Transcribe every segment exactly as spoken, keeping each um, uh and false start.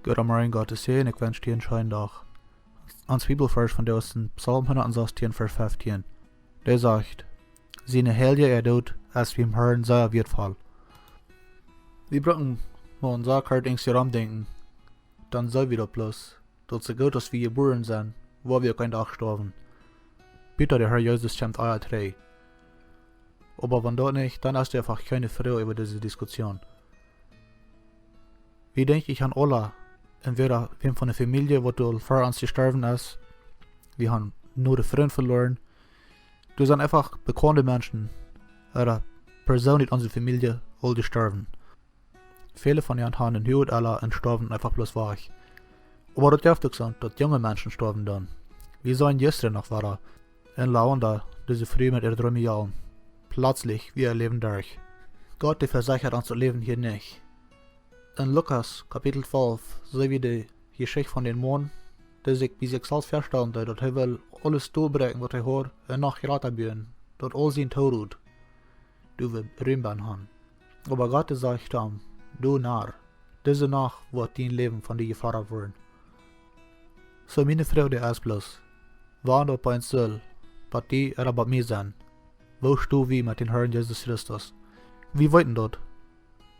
Goodemorjen, Gott es hia un ekj wensch die een scheenen Dach. Ons Bibelvers vondoag es en Psalm hundat sastieen, Varsch feftieen. Dee sajcht: "Siene Heilje äa Doot es biem Harn sea wieetvoll." Wie brucken mau een sea kort Enj doaraun denkjen, dan sent wie daut bloos, daut soo goot aus wie jebuaren sent, woa wie uk een Dach stoawen. Buta de Herr Jesus kjemt ea trigj. Oba wan daut nich, dan es doa eefach kjeene Froag äwa dise Diskussion. Wie denkjen, ekj han aula, entwäda wäm von de Famielje, waut aul ver ons jestorwen es, wie han nodde Frind veloaren, doa sent eefach bekaunde Menschen, ooda Persoonen ut onse Famielje aul jestorwen. Väle von an han een huaget Ella un stoawen eefach bloos wajch. Oba daut jeft uk soo, daut junge Menschen stoawen dan. Wie sajen jistren noch wada en Luanda, dise Fru met äare dree Jahre. Pletslich wia äa Läwen derch. Gott, dee vesechat ons daut Läwen hia nich. En Lukas Kapitel twalf seenen wie de Jeschicht von dän Maun, dee sikj bie sikj selfst väastalen deed, daut hee wull aules tobräakjen, waut hee haud, un noch jrata buen, daut aul sien Toorot doa Rum bie am han. Oba Gott, dee sajcht am: "Du Narr, dise Nacht woat dien Läwen von die jefroacht woaren." Soo, miene Froag es bloos, wan daut bie ons saul, bie die ooda bie mie sennen, woo sto wie met dän Harn Jesus Christus? Wie weeten daut,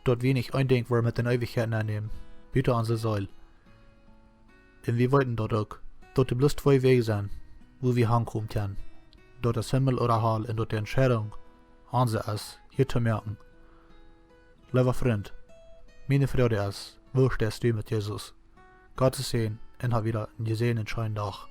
daut wie nich een Dinkj woaren met de Eewichkjeit aunnämen, buta onse Seel. Un wie weeten daut uk, daut doa bloos twee Wäaj sent, woo wie hankomen kjennen. Daut es Himmel ooda Hal, un daut de Entscheidunk onse es, hia to moaken. Leewa Frint, miene Froag es, woo steist du met Jesus? Gott es hia un hab wada een jesäajenden scheenen Dach.